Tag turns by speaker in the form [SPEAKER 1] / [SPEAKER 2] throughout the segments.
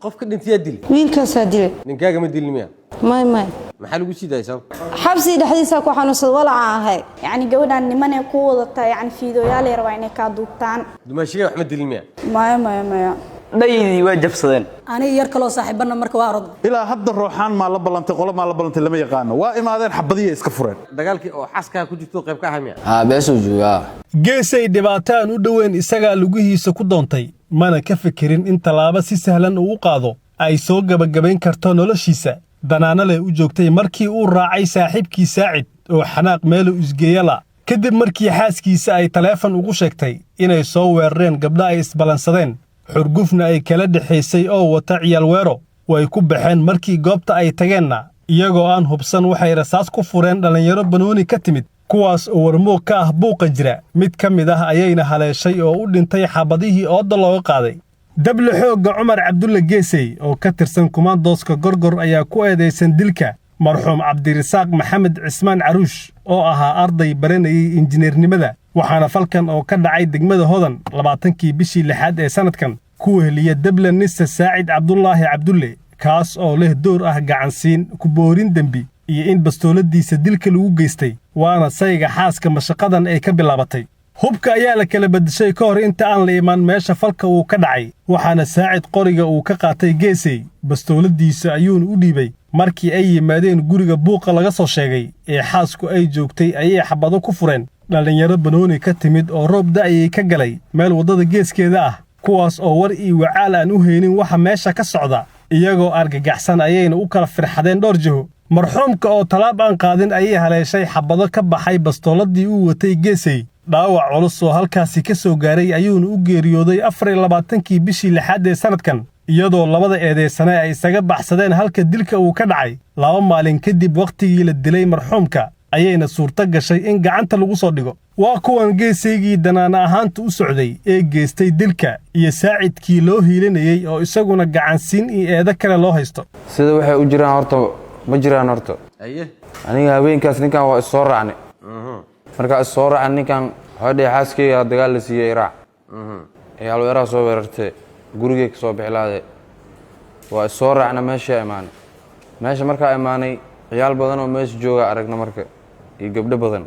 [SPEAKER 1] Qofka dhintayaa dil?
[SPEAKER 2] Wiilkaasaa dilay.
[SPEAKER 1] Ninkaaga ma dilin miya?
[SPEAKER 2] May, may.
[SPEAKER 1] Maxaa lagu sii daayay sabab?
[SPEAKER 2] Xabsi dhexdiisa ku xanuunsada, walacaan ahay.
[SPEAKER 3] Yacni gabadhan nimanay ku wadataa, yacni fiidooyaalay rabaa inay kaa duubtaan.
[SPEAKER 1] Dumaashiga wax ma dilin miya?
[SPEAKER 3] Maya, maya, maya.
[SPEAKER 4] Dhaydii waa jabsadeen.
[SPEAKER 5] Aniga yar kaloo saaxiibana marka waa orod.
[SPEAKER 6] Ilaa hadda rooxaan maa la ballantay, qolo maa la ballantay, lama yaqaano. Waa imaadeen, xabadiyay iska fureen.
[SPEAKER 1] Dagaalkii oo xaskaa ku jirto qayb ka ahaa miya?
[SPEAKER 7] Haa, beesuu joogaa.
[SPEAKER 8] Geesay dhibaato aan u dhoweyn isagaa lugihiisa ku doontay, mana ka fikirin in tallaabo si sahlan uu u qaado ay soo gebagabayn karto noloshiisa. Danaano leh u joogtay markii uu raacay saaxiibkii Saacid oo xanaaq meelu isgeeyala, kadib markii xaaskiisa ay taleefon ugu sheegtay inay soo weerareen gabdha ay isballansadeen, xurgufna ay kala dhexaysay oo wata ciyaal weero. Way ku baxeen. Markii goobta ay tageenna, iyagoo aan hubsan, waxay rasaas ku fureen dhallinyaro banooni ka timid, kuwaas oo warmoog ka ah buuqa jira. Mid ka mid ah ayayna haleeshay oo u dhintay xabadihii oodda looga qaaday. Dable xoogga Cumar Cabdulle Geesey oo ka tirsan kumaandooska Gorgor ayaa ku eedaysan dilka marxuum Cabdirasaaq Maxamed Cismaan Caruush oo ahaa arday baranayay injineernimada, waxaana falkan oo ka dhacay degmada Hodan 20-kii bishii lixaad ee sannadkan ku weheliya dable nise Saacid Cabdulaahi Cabdulle, kaas oo leh door ah gacansiin, ku boorin dembi iyo in bastooladiisa dilka lagu geystay, waana sayga xaaska mashaqadan ay ka bilaabatay. Hubka ayaa la kala beddeshay ka hor inta aan la imaan meesha falka uu ka dhacay, waxaana Saacid qoriga uu ka qaatay Geesey, bastooladiisa ayuuna u dhiibay. Markii ay yimaadeen guriga buuqa laga soo sheegay ee xaasku ay joogtay, ayay xabado ku fureen dhallinyaro banooni ka timid oo roob da'ayay ka galay meel waddada geeskeeda ah, kuwaas oo war iyo wacaal aan u haynin waxa meesha ka socda. Iyagoo argagaxsan ayayna u kala firxadeen dhowr jiho. Marxuumka oo talaab aan qaadin ayay haleeshay xabado ka baxay bastooladii uu watay Geesey. Dhaawac culus oo halkaasi ka soo gaaray ayuuna u geeriyooday 24-kii bishii lixaad ee sannadkan, iyadoo labada eedaysane ay isaga baxsadeen halka dilka uu ka dhacay. 2 maalin kadib wakhtigii la dilay marxuumka ayayna suurto gashay in gacanta lagu soo dhigo. Waa kuwan Geesaygii danaana ahaanta u socday ee geystay dilka iyo Saacidkii loo hiilinayey oo isaguna gacansiin iyo eedo kale loo haysto.
[SPEAKER 9] Sida waxay u jiraan horta ma jiraan horta. Aniga habeenkaas ninkan waa is soo raacnay. Markaa is soo raacnay, ninkan waxaa dhihi xaaskeyga dagaal la siiyey, raac, ciyaal weeraha soo weerartee, gurigay ka soo bixilaade. Waa is soo raacna, meeshaa imaanay. Meesha markaa imaanay, ciyaal badan oo meesha jooga aragna marka, iyo gabdho badan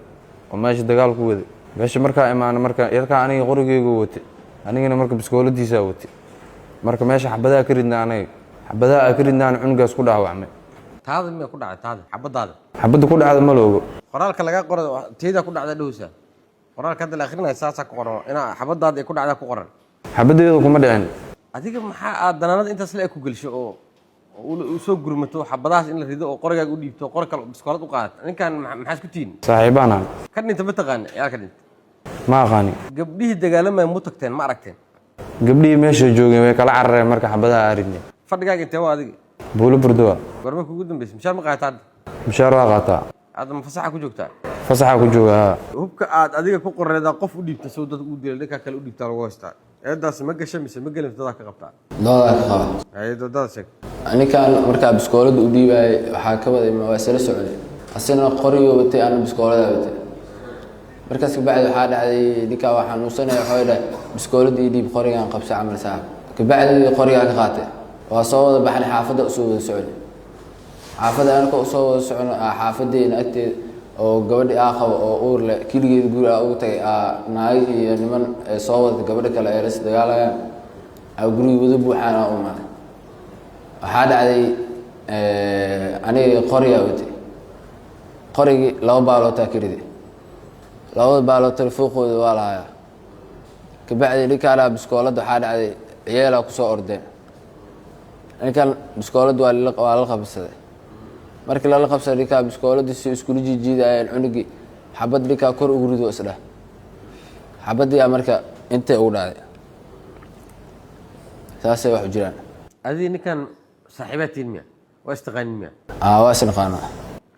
[SPEAKER 9] oo meesha dagaal ku waday. Meesha markaa imaanay marka, yarkaa aniga qorigeygu watay, anigana marka biskooladiisaa watay. Marka meesha xabadaha ka ridna, aniga xabadaha aa ka ridnaana cunugaas ku dhaawacmay.
[SPEAKER 1] Taada miya ku dhacday? Taada xabadaada?
[SPEAKER 9] Xabadda ku dhacda ma loogo.
[SPEAKER 1] Qoraalka laga qora teyda ku dhacda dhowsa. Qoraalka hadda la akhrinayo saasaa ku qoran, inaa xabadaada ay ku dhacdaa ku qoran.
[SPEAKER 9] Xabaddeedu kuma dhicin.
[SPEAKER 1] Adiga maxaa aad danaanada intaas le ku gelsho oo u soo gurmato xabadahaas in la rido oo qorigaaga u dhiibto, qori kale biskoolad u qaadato? Ninkan maxaa isku tihiin?
[SPEAKER 9] Saaxiibaan aan.
[SPEAKER 1] Ka dhinta ma taqaana yaa ka dhinta?
[SPEAKER 9] Ma aqaani.
[SPEAKER 1] Gabdhihii dagaalamaya mu tagteen? Ma aragteen?
[SPEAKER 9] Gabdhihii meesha joogeen way kala carareen marka xabadaha aa ridnay.
[SPEAKER 1] Fadhigaaga intee waa adiga?
[SPEAKER 9] Buulo Burdowa.
[SPEAKER 1] Gorma kugu dambeysay? Mishaar ma qaata hadda?
[SPEAKER 9] Mishaar waa qaataa.
[SPEAKER 1] Hadda ma fasaxa ku joogtaa?
[SPEAKER 9] Fasaxa ku jooga, haa.
[SPEAKER 1] Hubka aad adiga ku qoreedaa qof u dhiibta sow dad u dilay, ninkaa kale u dhiibtaa lagu haystaa. Eedaas ma gasha mise ma gelin? Dadaa ka qabtaa?
[SPEAKER 7] Doodaa ka qaba.
[SPEAKER 1] Haye, doodada sheeg.
[SPEAKER 7] Ninkan markaa biskoolada u dhiibaayay, waxaa ka waday waa isla soconay, asina qorigii watay, ana biskoolada watay. Markaas kabacdi waxaa dhacday, ninkaa waa xanuunsanaya, waxaa dhahay biskoolada ii dhiib, qorigaan qabsa camal saaxib. Kabacdi qorigaa ka qaatay, waa soo wada baxnay, xaafadda usoo wada soconay. Xaafadda anaka usoo wada socono, xaafadeena agteeda oo gabadhi aa qabo oo uur leh keligeed guri aa ugu tagay, aa naagi iyo niman ee soo wadatay gabadha kale ee las dagaalayaan, aa gurigi wada buuxaan aa u imaaday. Waxaa dhacday, aniga qorigaa watay, qorigii laba baalootaa ka riday, labada baalood fooqooda waa lahayaa. Kabacdi ninkaanaa biskooladda, waxaa dhacday ciyeelaa kusoo ordeen, ninkan biskooladda waa lala qabsaday. Markii lala qabsaday ninkaa biskooladda, si iskula jiijiidayeen cunugii xabad ninkaa kor ugu rido isdheh, xabaddiyaa marka intay ugu dhacday. Saasay wax u jiraan.
[SPEAKER 1] Adiga ninkan saaxiibaad tihiin miya? Waa istaqaanin miya?
[SPEAKER 7] Aa, waa isnaqaanaa.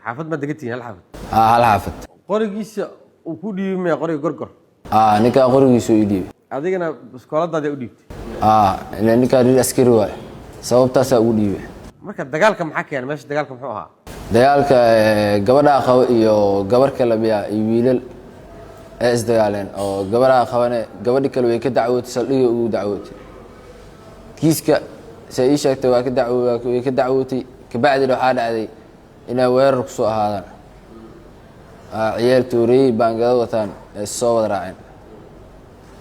[SPEAKER 1] Xaafad ma degan tihiin, hal xaafad?
[SPEAKER 7] Aa, hal xaafad.
[SPEAKER 1] Qorigiisa uu ku dhiibay miya, qoriga Gorgor?
[SPEAKER 7] Aa, ninkaa qorigiisu ii dhiibay.
[SPEAKER 1] Adigana biskooladaadi u dhiibtay?
[SPEAKER 7] Aa, ilaa ninkaa nin askari waay, sababtaasaa ugu dhiibay.
[SPEAKER 1] Marka dagaalka maxaa keenay meesha? Dagaalka muxuu ahaa?
[SPEAKER 7] Dagaalka gabadhaa qabo iyo gabar kale miya iyo wiilal ee isdagaaleen oo gabadhaa qabane, gabadhi kale way ka dacwootay, saldhigay ugu dacwootay. Kiiska Se ii sheegtay waa ka dacwo, way ka dacwootay. Kabacdina waxaa dhacday inay weerar kusoo ahaadaan. Ciyaal tuuriyey baangado wataan ay soo wada raaceen,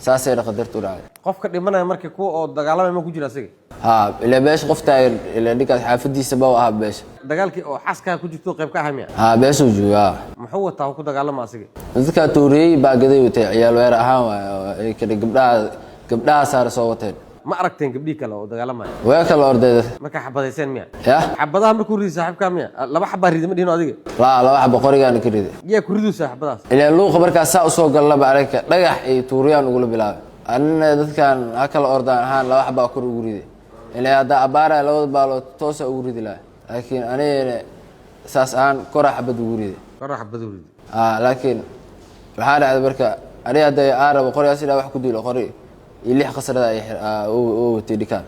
[SPEAKER 7] saasay dhaqadartu u dhacday.
[SPEAKER 1] Qofka dhimanaya marka kuwa oo dagaalamaya ma ku jira asiga?
[SPEAKER 7] Haa, ilaa beesha qof taagan, ilaa ninkaas xaafadiisa ba u ahaa beesha.
[SPEAKER 1] Dagaalkii oo xaskaa ku jirto qayb ka ahay miya?
[SPEAKER 7] Haa, beeshuu jooga.
[SPEAKER 1] Muxuu wataa oo ku dagaalama asiga?
[SPEAKER 7] Dadkaa tuuriyey baangaday watay, ciyaal weerar ahaan waay oo ay kale gabdhaha saare soo wateen.
[SPEAKER 1] Ma aragteen gabdhihii kale oo dagaalamaya?
[SPEAKER 7] Way kala orday.
[SPEAKER 1] Markaa xabadayseen miya?
[SPEAKER 7] Yah.
[SPEAKER 1] Xabadaha markuu riday saaxiibkaa miya? Laba xabaa rida ma dhihino adiga?
[SPEAKER 7] Laa, laba xabo qorigaana ka riday.
[SPEAKER 1] Yaa ku ridaysaa xabadaas?
[SPEAKER 7] Ilaa luuqa markaas saa usoo gallaba aragka dhagax iyo tuuriyaan ugula bilaabay. Anina dadkan ha kala ordaan ahaan laba xabaa kor ugu riday. Ilaa haddaa abaaraya labada baalood toosa ugu ridi lahaa, laakiin anigana saas ahaan koraa xabad ugu riday.
[SPEAKER 1] Koraa xabad ugu riday.
[SPEAKER 7] Aa, laakiin waxaa dhacday marka aniga hadda aa rabo qorigaas ilaa wax ku dilo, qori iyo lix khasrada ay oo watay ninkaan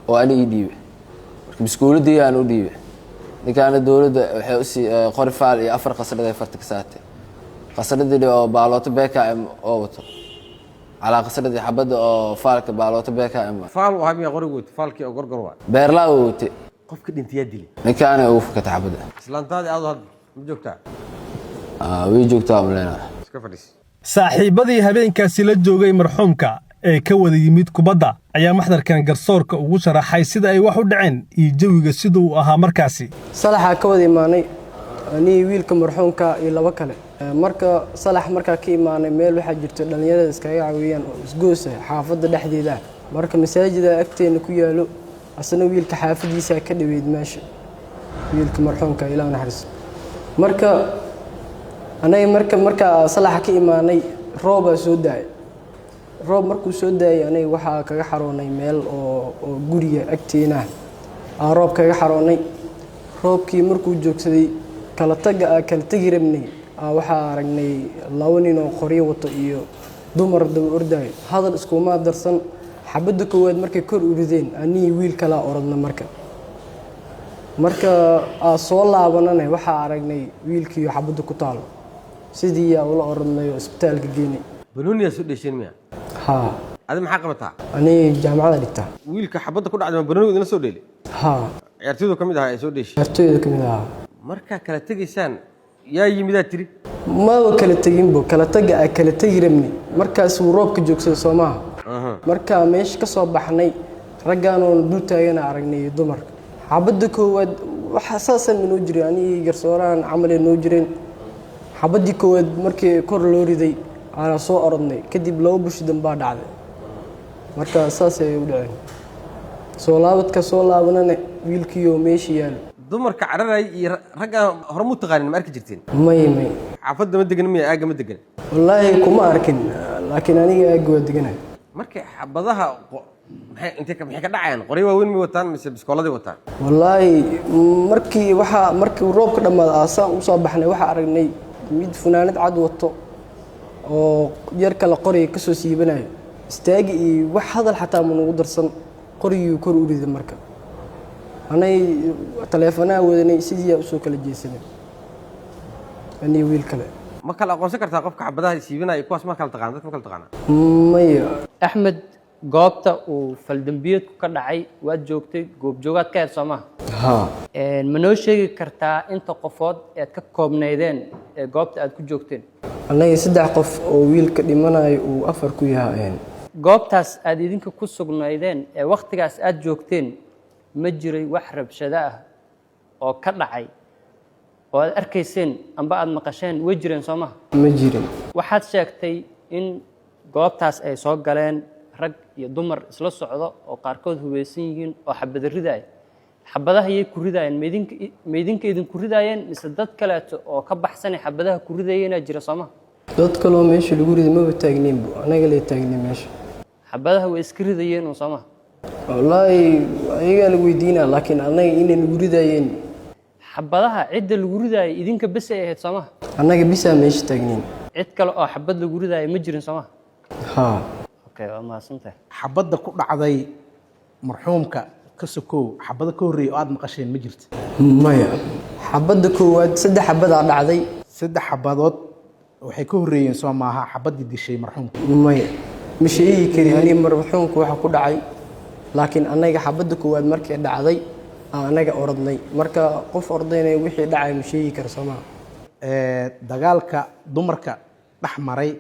[SPEAKER 7] oo ani ii dhiibay. Marka biskuuladii aan u dhiibay ninkaana, dowladda waxay usii qori faal iyo afar khasrad ay farta ka saartay, khasradii oo baalooto BKM oo wato calaa khasradii xabadda oo faalka baalooto BKM.
[SPEAKER 1] Faal u ahaa miya qorigu wato? Faalkii oo gorgor waa?
[SPEAKER 7] Beerlaa uu watay.
[SPEAKER 1] Qofka dhintayaa dilay?
[SPEAKER 7] Ninkaana ugu fakatay xabadda.
[SPEAKER 1] Islaantaadii aadu hadda ma joogtaa?
[SPEAKER 7] Way joogtaa umaleynaa.
[SPEAKER 1] Iska fadhiis.
[SPEAKER 8] Saaxiibbadii habeenkaasi la joogay marxuumka ee ka wada yimid kubadda ayaa maxdarkan garsoorka ugu sharaxay sida ay wax u dhaceen iyo jawiga sida uu ahaa markaasi.
[SPEAKER 10] Salaxaa ka wada imaanay anigii wiilka marxuumka iyo labo kale. Marka salax markaa ka imaanay, meel waxaa jirto dhallinyarada iskaga caawiyaan oo isgoosa xaafadda dhexdeeda ah. Marka masaajida agteena ku yaalo, asna wiilka xaafadiisa ka dhaweyd meesha wiilka marxuumka, Ilaah naxariisto. Marka anaga markaa salaxa ka imaanay, roobaa soo daayay. Roob markuu soo daayay, aniga waxaa kaga xaroonay meel oo guriga agteena ah aa roob kaga xaroonay. Roobkii markuu joogsaday, kala taga aa kala tegi rabnay, aa waxaa aragnay laba nin oo qoryo wato iyo dumar daba ordayo. Hadal iskuma darsan, xabadda koowaad markay kor u rideen, anigii wiil kalaa orodna. Marka aa soo laabanana, waxaa aragnay wiilkiiyo xabadda ku taalo. Sidii yaa ula orodnay oo isbitaalka geynay.
[SPEAKER 1] Banooniyaa soo dheesheen miya?
[SPEAKER 10] Haa.
[SPEAKER 1] Adi maxaa qabataa?
[SPEAKER 10] Anigi jaamacada dhigtaa.
[SPEAKER 1] Wiilka xabadda ku dhacday ma banooniga idinla soo dheelay?
[SPEAKER 10] Haa.
[SPEAKER 1] Ciyaartooydu ka mid ahaa ee soo dheeshay?
[SPEAKER 10] Ciyaartooyda ka mid ahaa.
[SPEAKER 1] Markaa kala tegaysaan yaa yimidaa tiri?
[SPEAKER 10] Maba kala teginbo, kala taga aa kala tegi rabnay markaas wuu roobka joogsaday soo maaha. Markaa meesha ka soo baxnay, raggaanoon dul taagana aragnay iyo dumarka. Xabadda koowaad waxa saasaan noo jiray, anigii garsoorahan camalee noo jireen. Xabaddii koowaad markii kor loo riday aana soo orodnay. Kadib laba bushi dambaa dhacday. Marka saasay u dhaceen. Soo laabadka soo laabanana, wiilkiioo meesha yaalo.
[SPEAKER 1] Dumarka cararaya iyo raggaan hore mu taqaanin? Ma arki jirteen?
[SPEAKER 10] May, may.
[SPEAKER 1] Xaafadda ma degan miya? Aagga ma degan?
[SPEAKER 10] Wallaahi kuma arkin, laakiin aniga aagga waa deganahay.
[SPEAKER 1] Markay xabadaha maxay intay maxay ka dhacayaan? Qoryo waaweyn may wataan mise biskooladay wataan?
[SPEAKER 10] Wallaahi markii waxaa markii roobka dhammaada aasaan usoo baxnay, waxaa aragnay mid funaanad cad wato oo yar kale qoriga kasoo siibanayo. Istaagi iyo wax hadal xataa ma nagu darsan, qorigii kor u riday. Marka anay taleefanaha wadanay, sidii aa usoo kala jeesanay aniga wiil kale.
[SPEAKER 1] Ma kala aqoonsan kartaa qofka xabadaha siibinaya kuwaas? Ma kala taqaana? Dadka ma kala taqaana?
[SPEAKER 10] Maya.
[SPEAKER 11] Axmed, goobta uu faldambiyeedku ka dhacay waad joogtay, goobjoogaad ka ahayd soo maha?
[SPEAKER 10] Haa.
[SPEAKER 11] Ma noo sheegi kartaa inta qofood ead ka koobnaydeen ee goobta aad ku joogteen?
[SPEAKER 10] Annaga saddex qof oo wiilka dhimanayo uu afar ku yahay.
[SPEAKER 11] Goobtaas aad idinka ku sugnaydeen ee wakhtigaas aad joogteen, ma jiray wax rabshado ah oo ka dhacay oo aad arkayseen amba aad maqasheen? Way jireen soo maha?
[SPEAKER 10] Ma jirin.
[SPEAKER 11] Waxaad sheegtay in goobtaas ay soo galeen rag iyo dumar isla socdo oo qaarkood hubeysan yihiin oo xabada ridaaya. Xabadaha yay ku ridaayeen? Ma idinka idinku ridaayeen mise dad kaleeto oo ka baxsanay xabadaha ku ridayeenaa jira soo maha?
[SPEAKER 10] Dad kaloo meesha lagu riday maba taagnaynbo, anaga lay taagnay meesha.
[SPEAKER 11] Xabadaha way iska ridayeen uun soo maha?
[SPEAKER 10] Wallaahi ayagaa lagu weydiinaa, laakiin annaga inay nagu ridaayeen.
[SPEAKER 11] Xabadaha cidda lagu ridaayay idinka bes ay ahayd soo maha?
[SPEAKER 10] Annaga bisaa meesha taagnayn.
[SPEAKER 11] Cid kale oo xabad lagu ridaayay ma jirin soo maha?
[SPEAKER 10] Haa.
[SPEAKER 11] Okay, waa mahadsantahay.
[SPEAKER 12] Xabadda ku dhacday marxuumka ka sokow, xabado ka horreeyay oo aad maqasheen ma jirta?
[SPEAKER 10] Maya, xabadda koowaad, saddex xabadaa dhacday.
[SPEAKER 12] Saddex xabadood waxay ka horreeyeen soo maaha xabaddii dishay marxuumka?
[SPEAKER 10] Maya, ma sheegi kari aniga marxuumka waxa ku dhacay, Laakiin annaga xabadda koowaad markay dhacday aan annaga orodnay. Marka qof ordaynaya wixii dhacay ma sheegi kara, soo maha?
[SPEAKER 12] Dagaalka dumarka dhex maray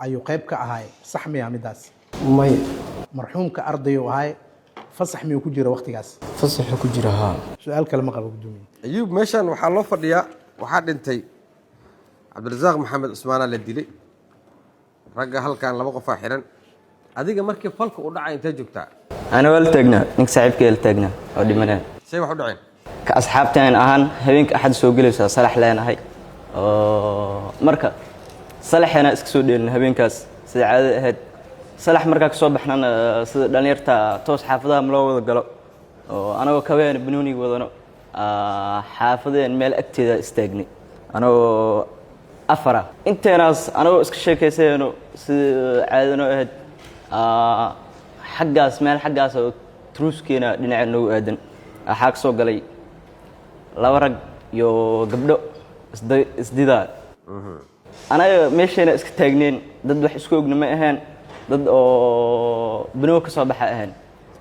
[SPEAKER 12] ayuu qayb ka ahaay, sax miya midaas?
[SPEAKER 10] Maya.
[SPEAKER 12] Marxuumka ardayuu ahaay, fasax miyuu ku jira waqtigaas?
[SPEAKER 10] Fasaxu ku jira, haa.
[SPEAKER 12] Su-aal kale ma qabo, gudoomiye.
[SPEAKER 1] Ayuub, meeshan waxaa loo fadhiyaa, waxaa dhintay Cabdirasaaq Maxamed Cusmaanaa la dilay. Ragga halkan laba qofaa xiran. Adiga markii falka u dhacay intee joogtaa?
[SPEAKER 4] Ana waa la taagnaa, ninka saaxiibkay la taagnaa oo dhimanaya.
[SPEAKER 1] Say wax u dhaceen?
[SPEAKER 4] Ka asxaabteen ahaan habeenka Axad soo gelaysaa salax leenahay, oo marka salaxeena iska soo dheelin habeenkaas sida caadada ahayd. Salax markaa kasoo baxnana, sida dhallinyarta toos xaafadaha ma loo wada galo, oo anagoo kabeena banooniga wadano xaafadeen meel agteeda istaagnay anagoo afara. Inteenaas anagoo iska sheekaysayno sida caadada noo ahayd, xaggaas meel xaggaas oo truuskeena dhinaca noogu aadan waxaa ka soo galay laba rag iyo gabdho isdidaa. Anaga meeshayna iska taagneen, dad wax isku ogna ma ahayn, dad oo banoo ka soo baxa ahayn,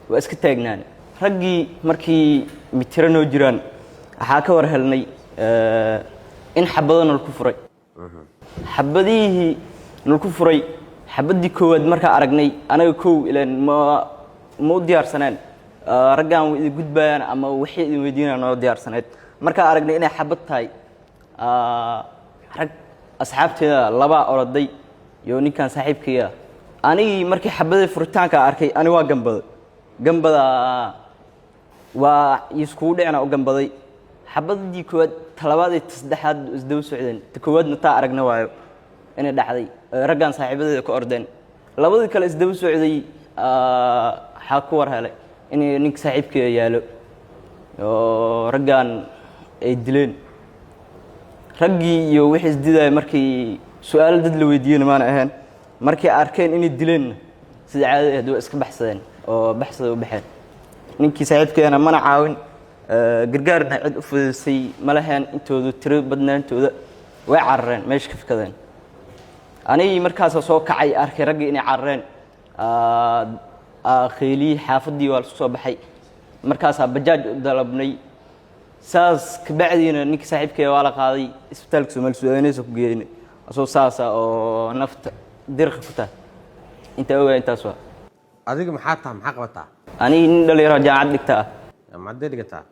[SPEAKER 4] waa iska taagnaan. Raggii markii mitiro noo jiraan waxaa ka war helnay in xabado nalku furay. Xabadihii nalku furay, xabaddii koowaad markaa aragnay anaga kow ilaan ma u diyaarsaneen. Raggaan way idin gudbayaan ama waxay idin weydiinayaan noo diyaarsaneed. Markaa aragnay inay xabad tahay, rag asxaabteeda labaa oroday iyo ninkan saaxiibkaya. Anigii markii xabadii furitaanka arkay, ani waa gambaday, gambada waa iskugu dhicna u gambaday. Xabadii koowaad, talabaad iyo ta saddexaad isdaba socdeen. Ta koowaadna taa aragna waayo inay dhacday, raggan saaxiibadeeda ka ordeen. Labadii kale isdaba socday, waxaa ku war helay inay ninka saaxiibkeeda yaalo oo raggan ay dileen. Raggii iyo wixii isdidaya markii su-aalo dad la weydiiyena maana ahayn. Markay arkeen inay dileenna, sida caadada ahayd waa iska baxsadeen oo baxsada u baxeen. Ninkii saaxiibkeena mana caawin, gargaarna cid u fududisay ma laheen. Intoodu tiro badnaantooda way carareen, meesha ka fikadeen. Anigii markaasa soo kacay, arkay raggii inay carareen, kheeliyii xaafaddii waa lasku soo baxay. Markaasaa bajaaj u dalabnay. Saas kabacdiina ninka saaxiibkeeda waa la qaaday, isbitaalka Soomaali Sudaaneysa ku geeynay asoo saasa oo nafta dirqa ku tahay. Intaa ogaa, intaas waa.
[SPEAKER 1] Adiga maxaa taha, maxaa qabataa?
[SPEAKER 4] Anigi nin dhalinyaro jaamacad dhigta ah.
[SPEAKER 1] Jaamacadee dhigataa?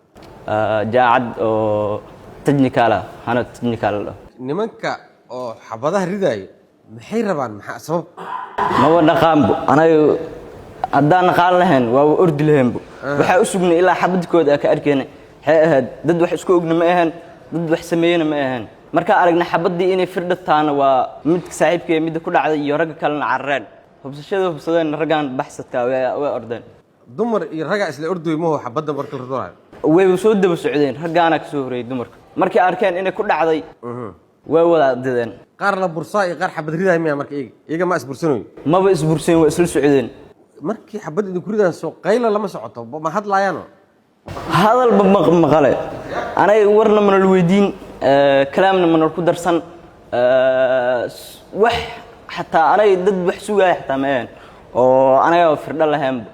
[SPEAKER 4] Jaamacad oo technical ah, hana technical la dhaho.
[SPEAKER 1] Nimanka oo xabadaha ridaayo maxay rabaan? Maxaa sabab?
[SPEAKER 4] Maba dhaqaanbo anaga. Haddaan naqaan lahayn waaba ordi lahaynbo. Waxaa u sugnay ilaa xabadkooda aa ka arkaynay. Waxay ahayd dad wax isku ogna ma ahayn, dad wax sameeyena ma ahayn. Markaa aragna xabaddii inay firdhataana waa midka saaxiibkee midda ku dhacday iyo ragga kalena carareen. Hubsashada hubsadeen raggan baxsadka way ordeen.
[SPEAKER 1] Dumar iyo raggaa isla ordoy maho xabadda marka la ridaayo?
[SPEAKER 4] Wayba soo daba socdeen, raggaana ka soo horreeyey. Dumarka markay arkeen inay ku dhacday way wada dideen.
[SPEAKER 1] Qaar la bursaa iyo qaar xabad ridaay miya? Marka iyaga ma isbursanayo?
[SPEAKER 4] Maba isburseen, waa isla socdeen.
[SPEAKER 1] Markii xabad idinku ridaan soo qayla lama socoto, ma hadlaayaano?
[SPEAKER 4] Hadalba maqale anaga, warna manal weydiin, kalaamna manal ku darsan. Wax xataa anaga dad wax sugaaya xataa ma ahayn oo anaga firdho lahaynba.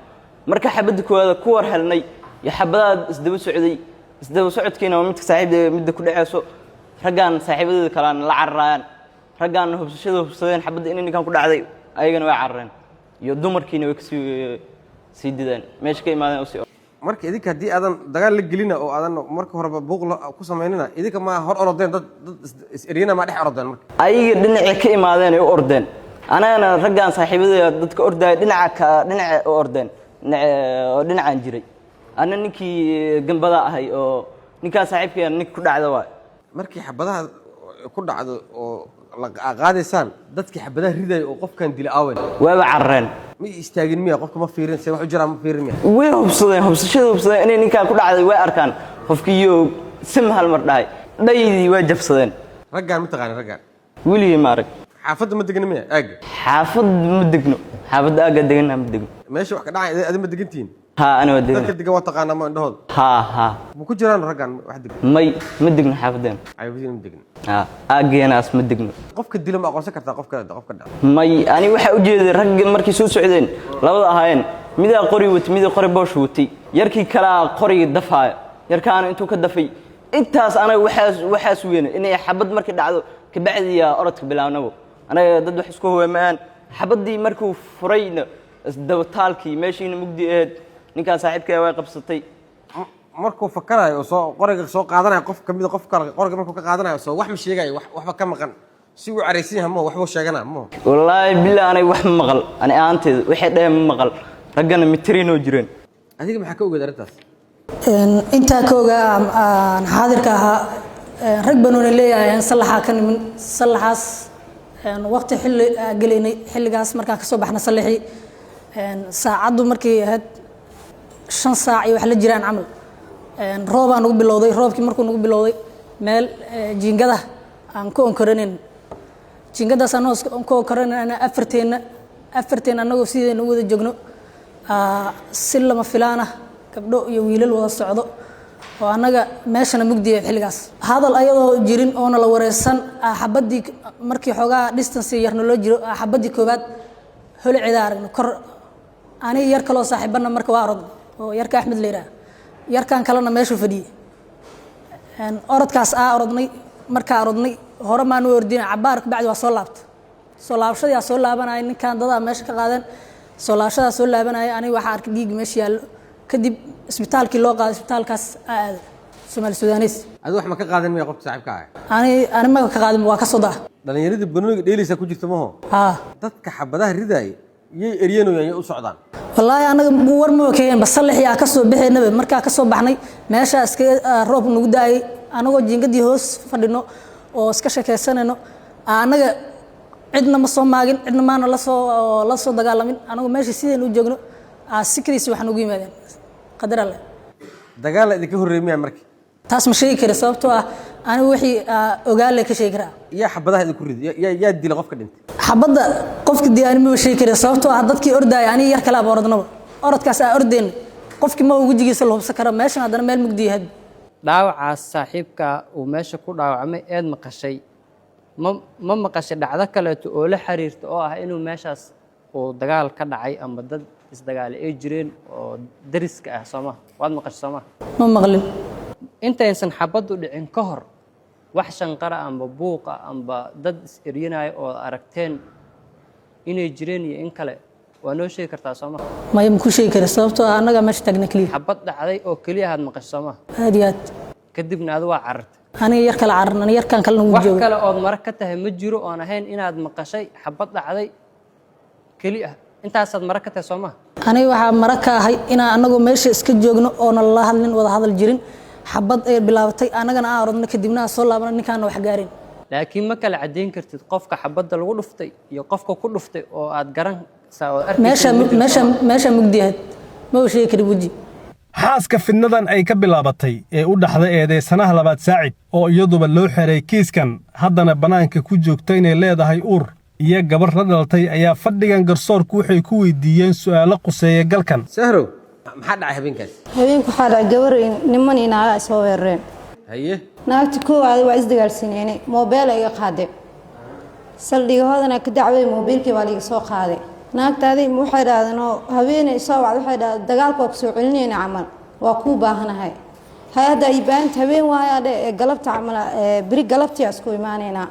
[SPEAKER 4] Marka xabadda koowaada ku war helnay iyo xabadaha isdaba socday, isdaba socodkiina waa midka saaxiibda midda ku dhaceyso, raggaan saaxiibadeeda kalena la cararaayaan. Raggaan hubsashada hubsadeen xabadda inay ninkan ku dhacday, ayagana way carareen iyo dumarkiina way kasii sii dideen meesha ka imaadeen usii.
[SPEAKER 1] Marka idinka haddii aadan dagaal la gelina oo aadan marka horeba buuq ku samaynina, idinka ma hor orodeen? Dad is eryana ma dhex orodeen marka?
[SPEAKER 4] Ayaga dhinacay ka imaadeen ay u ordeen, anagana raggaan saaxiibadeeda dadka ordaya dhinaca ka dhinaca u ordeen, dhinaca oo dhinacaan jiray. Anna ninkii gambada ahay oo ninkaan saaxiibkeena ninka ku dhacda waay.
[SPEAKER 1] Markii xabadaha ku dhacdo oo la qaadaysaan, dadkii xabadaha ridaya oo qofkan dila aawen?
[SPEAKER 4] Waaba carareen.
[SPEAKER 1] Ma istaagin miya? Qofka ma fiirin se wax u jiraa, ma fiirin miya?
[SPEAKER 4] Way hubsadeen, hubsashada hubsadeen inay ninkaan ku dhacday way arkaan. Qofkiiyo sim hal mar dhahay, dhaydii way jabsadeen.
[SPEAKER 1] Raggaan ma taqaanin raggaan?
[SPEAKER 4] Weligii ma arag.
[SPEAKER 1] Xaafadda ma degna miya aagga?
[SPEAKER 4] Xaafad ma degno, xaafadda aagga degana ma degno.
[SPEAKER 1] Meesha wax ka dhacay adi ma degantihiin?
[SPEAKER 4] Haa, ani waa
[SPEAKER 1] Dadka
[SPEAKER 4] degna.
[SPEAKER 1] Degan waa taqaanaa ma indhahooda?
[SPEAKER 4] Haa haa.
[SPEAKER 1] Ma ku jiraan raggaan wax degan?
[SPEAKER 4] May, ma degno xaafaddeen.
[SPEAKER 1] Xaafadiina ma degna?
[SPEAKER 4] Haa, aaggeenaas ma degno.
[SPEAKER 1] Qofka dila ma aqoonsan kartaa, qofka dhaca?
[SPEAKER 4] May, ani waxaa u jeeday ragga markay soo socdeen labada ahaayeen. Midaa qori watay, midii qori boosh watay, yarkii kalaa qorigii dafaaya, yarkaana intuu ka dafay intaas. Anaga waxaas weyne inay xabad markay dhacdo kabacdiyaa orodka bilaabnabo. Anaga dad wax isku huweemaan. Xabaddii markuu furayna isdabataalkii meeshiina mugdi ahayd, ninkaan saaxiibkaya way qabsatay.
[SPEAKER 1] Markuu fakarayo oo soo qoriga soo qaadanayo, qof kamida qof kale qoriga markuu ka qaadanayo, soo wax ma sheegayo? Waxba ka maqan si uu caraysan yahay mo waxbuu sheeganaa mo?
[SPEAKER 4] Wallaahi bilaa aniga wax ma maqal. Ani ahaanteeda waxay dhaheen ma maqal. Raggana mitrinoo jireen.
[SPEAKER 1] Adiga maxaa ka ogeed arrintaas?
[SPEAKER 5] Intaa ka ogaa aan xaadirka ahaa, rag banuuna leeyahay sallaxaa ka nimin sallaxaas waqti xilli gelaynay. Xilligaas markaan kasoo baxna sallaxii, saacaddu markay ahayd 5 saac iyo wax la jiraan camal, roobaa nagu bilowday. Roobkii markuu nagu bilowday, meel jiingada aan ku onkoranayn, jiingadaas anagoo ku onkoranayn afarteenna annagoo sideena u wada joogno, si lama filaan ah gabdho iyo wiilal wada socdo oo annaga meeshana mugdiya xilligaas, hadal ayadoo jirin oona la wareysan, xabaddii markii xoogaa distance yarna loo jiro, xabaddii koowaad holaceeda aragno kor. Aniga yar kaloo saaxiibana marka waa orod oo yarka Axmed la yidhaah, yarkan kalena meeshuu fadhiyey. Orodkaas aa orodnay, markaa orodnay hore maanu ordina, cabaar kabacdi waa soo laabta. Soo laabashadii aa soo laabanaya, ninkan dadaa meesha ka qaadeen. Soo laabashadaa soo laabanaya, aniga waxaa arkay dhiig meesha yaallo. Kadib isbitaalkii loo qaaday, isbitaalkaas aa aaday Somaali Sudaneys.
[SPEAKER 1] Adiga wax ma ka qaadan maya qofka saaxiibka ah?
[SPEAKER 5] Ani ma ka qaadin, waa ka soo daa.
[SPEAKER 1] Dhallinyaradii banooniga dheelaysa ku jirta maho?
[SPEAKER 5] Haa.
[SPEAKER 1] Dadka xabadaha ridaaya yay eryanayaan, yay u socdaan?
[SPEAKER 5] Wallaahi anaga war ma keenba. Sallaxii aa ka soo baxaynaba, markaa ka soo baxnay meeshaa iska roob nagu daayay, anagoo jiingadii hoos fadhino oo iska sheekaysanayno, anaga cidna ma soo maagin, cidna maana lasoo dagaalamin. Anagoo meesha sidaynu u joogno sikadiisa wax nagu yimaadeen, qadar alle.
[SPEAKER 1] Dagaala idinka horreeyay miyaa marka?
[SPEAKER 5] Taas ma sheegi kara, sababtoo ah anigu wixii ogaale ka sheegi karaa.
[SPEAKER 1] Yaa xabadaha idinku riday? Yaa dila qofka dhintay?
[SPEAKER 5] Xabadda qofka dii ani maba sheegi kara, sababtoo ah dadkii ordaaya aniga yar kale aba orodnaba. Orodkaas aa ordeyna, qofkii ma wejigiisa la hubsan karo, meeshan haddana meel mugdi yahay.
[SPEAKER 11] Dhaawacaas saaxiibka uu meesha ku dhaawacmay eed maqashay, ma maqashay dhacdo kaleeto oo la xiriirta oo ah inuu meeshaas uu dagaal ka dhacay ama dad isdagaale ay jireen oo dariska ah sooma? Waad maqashay sooma?
[SPEAKER 5] Ma maqlin.
[SPEAKER 11] Intaysan xabaddu dhicin ka hor, wax shanqara amba buuqa amba dad is eryanaya oo aragteen inay jireen iyo in kale waa noo sheegi kartaa sooma?
[SPEAKER 5] Maya, ma ku sheegi kara, sababtoo ah annagaa meesha taagna keliya.
[SPEAKER 11] Xabad dhacday oo keliya aad maqashay sooma?
[SPEAKER 5] Aad iyo aad.
[SPEAKER 11] Kadibna adu waa carartay?
[SPEAKER 5] Aniga yar kale cararna, aniga yarkan kalena wuu
[SPEAKER 11] Wax
[SPEAKER 5] jooga.
[SPEAKER 11] kale ood mara ka tahay ma jiro oon ahayn inaad maqashay xabad dhacday keli ah? Intaasaad mara ka tahay sooma?
[SPEAKER 5] Aniga waxaa mara ka ahay inaan anagoo meesha iska joogno oona la hadlin, wada hadal jirin, xabad ay bilaabatay, annagana aan orodno, kadibna aan soo laabano, ninkaana wax gaarin.
[SPEAKER 11] Laakiin ma kala caddayn kartid qofka xabadda lagu dhuftay iyo qofka ku dhuftay oo aad garanaysaa oo arkaysid
[SPEAKER 5] Meesha
[SPEAKER 11] ma jirto,
[SPEAKER 5] meesha
[SPEAKER 11] sooma?
[SPEAKER 5] Meesha mugdi ahayd, ma sheegi kari weji.
[SPEAKER 8] Xaaska fidnadan ay ka bilaabatay ee u dhaxda eedeysanaha labaad Saacid, oo iyaduba loo xiray kiiskan, haddana bannaanka ku joogta inay leedahay uur iyo gabar la dhalatay, ayaa fadhigan garsoorku waxay ku weydiiyeen su'aalo quseeya galkan.
[SPEAKER 1] Sahrow, maxaa dhacay habeenkaas?
[SPEAKER 2] Habeenku waxaa dhacay gabar, niman iyo naaga ay soo weerareen.
[SPEAKER 1] Haye.
[SPEAKER 2] Naagta koowaad waa isdagaalsineynay, moobeel iga qaaday, saldhigahoodana ka dacway, moobiilkii baa laiga soo qaaday. Naagtaadii waxay dhahdeen oo haweeney soo wacday, waxay dhahdeen dagaalka waa kusoo celinayna camal, waa kuu baahanahay. Hay hadda ay baahanta habeen waayaa dhe ee galabta camal ee beri galabtii isku imaanaynaa.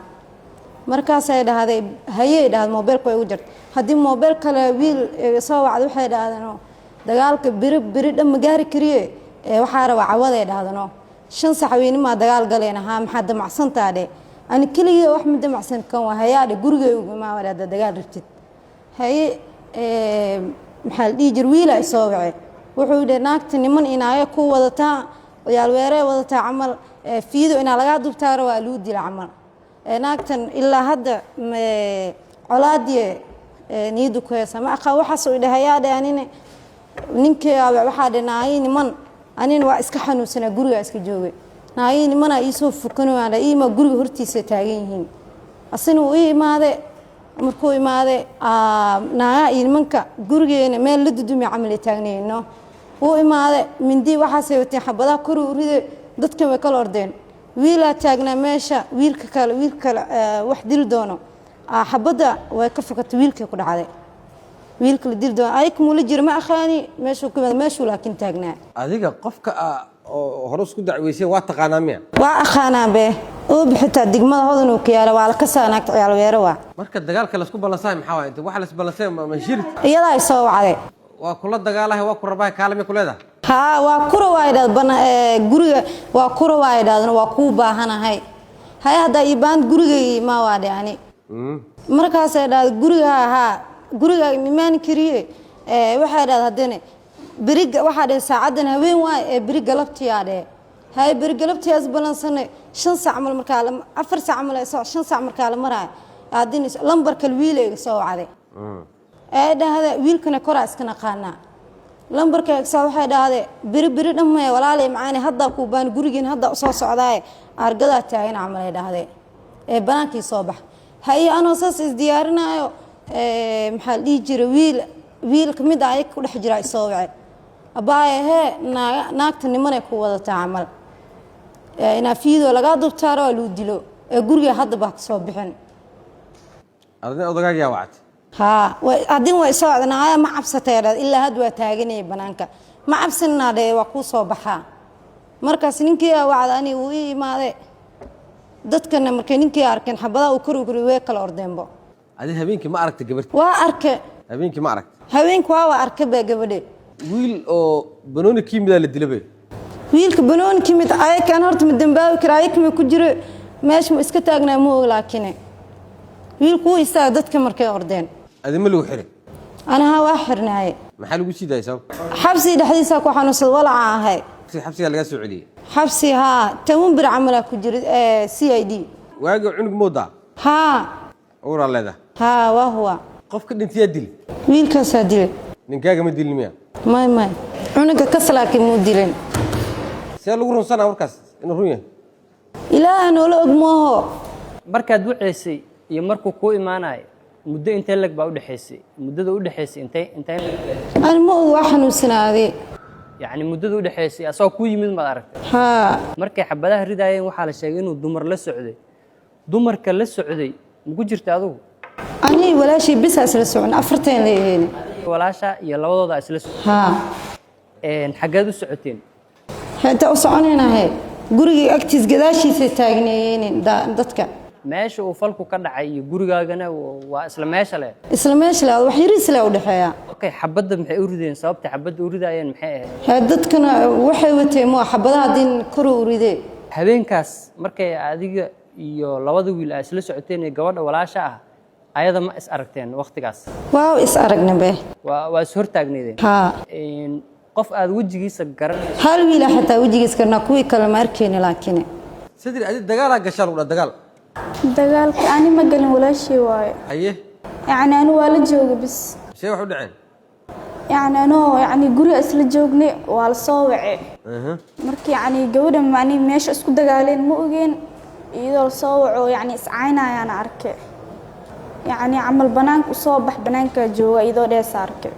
[SPEAKER 2] Markaasay dhahday hayey, dhahday moobeelka way ugu jirta. Haddii moobeel kale wiil soo wacday, waxay dhahdeen oo dagaalka beri beri dhan ma gaari kariye ee waxaa rabaa cawaday dhahdano 5 sax weynimaa dagaal galeen ahaa. Maxaa damacsantaa dhe? Ani keligii wax ma damacsan kan waa hayaa dhe, gurigay ugu imaama dhe haddaa dagaal rabtid. Haye, maxaa la dhihi jir, wiila ay soo wacay, wuxuu yidhi naagta niman inaayo ku wadataa, ciyaal weeree wadataa camal, fiido inaa lagaa dubtaa rabaa, lagu dila camal. Naagtan ilaa hadda colaadiye niyaddu ku heesa ma aqaan. Waxaas uu dhahayaa dhe, anina ninkii waxaa dhe naayi niman, anina waa iska xanuunsanaa, gurigaa iska joogay, naayi nimanaa iisoo fukanayaan iima guriga hortiisa taagan yihiin. Asina wuu ii imaade. Markuu imaade, naagaa iyo nimanka gurigeena meel la dudumi camal ay taagnayno. Wuu imaade, mindi waxaasay wateen, xabadaha kor u riday, dadkan way kala ordeen. Wiilaa taagnaa meesha, wiilka kale, wiilka kale wax dili doono, xabadda way ka fakatay, wiilkay ku dhacday. Wiilka la dili doona ayag mula jira, ma aqaani meeshuu ka yimaada, meeshuu laakiin taagnaa.
[SPEAKER 1] Adiga qofka oo hore isku dacweyseen waa taqaanaa miya?
[SPEAKER 2] Waa aqaanaa be, oo bixitaa degmada Hodan uu ka yaala, waa la kasaa naagta, ciyaal weero waa.
[SPEAKER 1] Marka dagaalka laisku ballansahay maxaa waay? Inta waxa la isballansay ma shirid?
[SPEAKER 2] Iyadaa ay soo wacday.
[SPEAKER 1] Waa kula dagaalahay, waa ku rabahay, kaalami ku leedahay?
[SPEAKER 2] Haa, waa kura waa idhahd bana guriga waa kura waa idhahdana, waa kuu baahanahay. Hay, haddaa ii baan gurigay ma waa dhe ani. Markaasay dhahda guriga haa, gurigaaga mimaan kariye. Waxay dhahda haddana beriga, waxaa dhehe saacaddan haween waay ee beri galabtiyaa dhehe. Haye, beri galabtiyaas balansanay 5 saac mal markaa 4 saac mal, 5 saac markaa la maraayo, haddana lambarkal wiila iga soo wacday ee dhahda wiilkana koraa iska naqaanaa lambarka egsaa. Waxay dhahday beri beri dhamee walaalay macaane, haddaa kuu baan gurigiin hadda usoo socdaaye, argadaa taagan camal ay dhahday ee banaankii soo bax. Haye, anoo saas isdiyaarinaayo, maxaa la dhihi jiray, wiil wiil kamid ah ayaga ku dhex jira isoo wacay: "Abaaye hee, naagta nimanay ku wadataa camal, inaa fiidoo lagaa dubtaaro waa luu dilo ee guriga hadda baa kasoo bixin."
[SPEAKER 1] Adina odagaagiyaa wacatay?
[SPEAKER 2] Haa, haddin waa isoo wacday. "Naaya, ma cabsatay?" dhad. "Ilaa had waa taaganayay banaanka, ma cabsaninaa?" Dhee, "Waa kuu soo baxaa." Markaas ninkii aa wacda, aniga wuu ii imaaday. Dadkana markay ninkii arkeen xabadaha uu kor u way kala ordeenbo.
[SPEAKER 1] Adi habeenkii ma aragtay gabarti?
[SPEAKER 2] Waa arke.
[SPEAKER 1] Habeenkii ma aragtay?
[SPEAKER 2] Habeenki waa arke baa gabadhe.
[SPEAKER 1] Wiil oo banooni ka yimidaa la dilabay.
[SPEAKER 2] Wiilka banooni ka mid ayakan horta ma dambaabi kara, ayakama ku jiro meesha, ma iska taagnaa, ma og, laakiin wiilku wuu istaaga dadka markay ordeen.
[SPEAKER 1] Adi ma lagu xiray?
[SPEAKER 2] Anaha waa xirnaaye.
[SPEAKER 1] Maxaa lagu sii daayay, sabab?
[SPEAKER 2] Xabsi dhexdiisa ku xanuunsad, walaca ahay.
[SPEAKER 1] Xabsigaa lagaa soo celiyey?
[SPEAKER 2] Xabsi haa, 10 bir camalaa ku jira CID.
[SPEAKER 1] Waagi cunug moodaa?
[SPEAKER 2] Haa.
[SPEAKER 1] Uraa leedahay?
[SPEAKER 2] Haa, waa huwa.
[SPEAKER 1] Qofka dhintayaa dil?
[SPEAKER 2] Wiilkaasaa dilay.
[SPEAKER 1] Ninkaaga ma dilin miya?
[SPEAKER 2] May may, cunuga kas laakiin muu dilin.
[SPEAKER 1] See lagu runsanaa warkaas inuu run yahay?
[SPEAKER 2] Ilaaha noola og mooho.
[SPEAKER 11] Markaad waceysay iyo markuu kuu imaanayo muddo intee lag baa udhexaysay? Muddada udhexaysay intee lag?
[SPEAKER 2] Ani ma og, waa xanuunsanaaday.
[SPEAKER 11] Yacni muddada udhexaysay asagoo kuu yimid maad aragtay?
[SPEAKER 2] Haa.
[SPEAKER 11] Markay xabadaha ridaayeen waxaa la sheegay inuu dumar la socday. Dumarka la socday maku jirta adigu?
[SPEAKER 2] Ani walaashay bisaa isla socon, afarteen leeyihiin.
[SPEAKER 11] Walaasha iyo labadooda isla socon?
[SPEAKER 2] Haa.
[SPEAKER 11] Xaggeed u socoteen?
[SPEAKER 2] Inta u soconaynahe, gurigii agtiis gadaashiisay taagneeyeen dadka.
[SPEAKER 11] Meesha uu falku ka dhacay iyo gurigaagana waa isla meesha leh?
[SPEAKER 2] Isla meesha le, wax yariis le u dhexeeya.
[SPEAKER 11] Okay, xabadda maxay u rideen? Sababta xabadda u ridaayeen maxay ahayd?
[SPEAKER 2] Hee, dadkana waxay wateen moo xabadaha haddii kor u ridee.
[SPEAKER 11] Habeenkaas markay adiga iyo labada wiil aa isla socoteen ee gabadha walaasha ah, ayada ma is aragteen waqtigaas?
[SPEAKER 2] Waaw, is aragna be.
[SPEAKER 11] Waa is hortaagneydeen?
[SPEAKER 2] Haa.
[SPEAKER 11] Qof aad wejigiisa garanayso?
[SPEAKER 2] Hal wiila xataa wejigiis karnaa, kuwii kale ma arkeyni laakiin.
[SPEAKER 1] Sidri, adi dagaalaa gashaa lagu dhaa, dagaal?
[SPEAKER 3] Dagaalka ani ma gelin, walaashii waaye.
[SPEAKER 1] Haye.
[SPEAKER 3] Yacni ani waa la jooga bis.
[SPEAKER 1] See wax u dhaceen?
[SPEAKER 3] Yacni anoo yacni guriga isla joognay waa la soo wacay. Marka yacni gabadha ani meesha isku dagaaleen ma ogeen, iyadoo la soo waco yacni iscaynayaan arkay, yacni camal banaanka usoo bax, banaankaa jooga iyadoo dheesa arkay.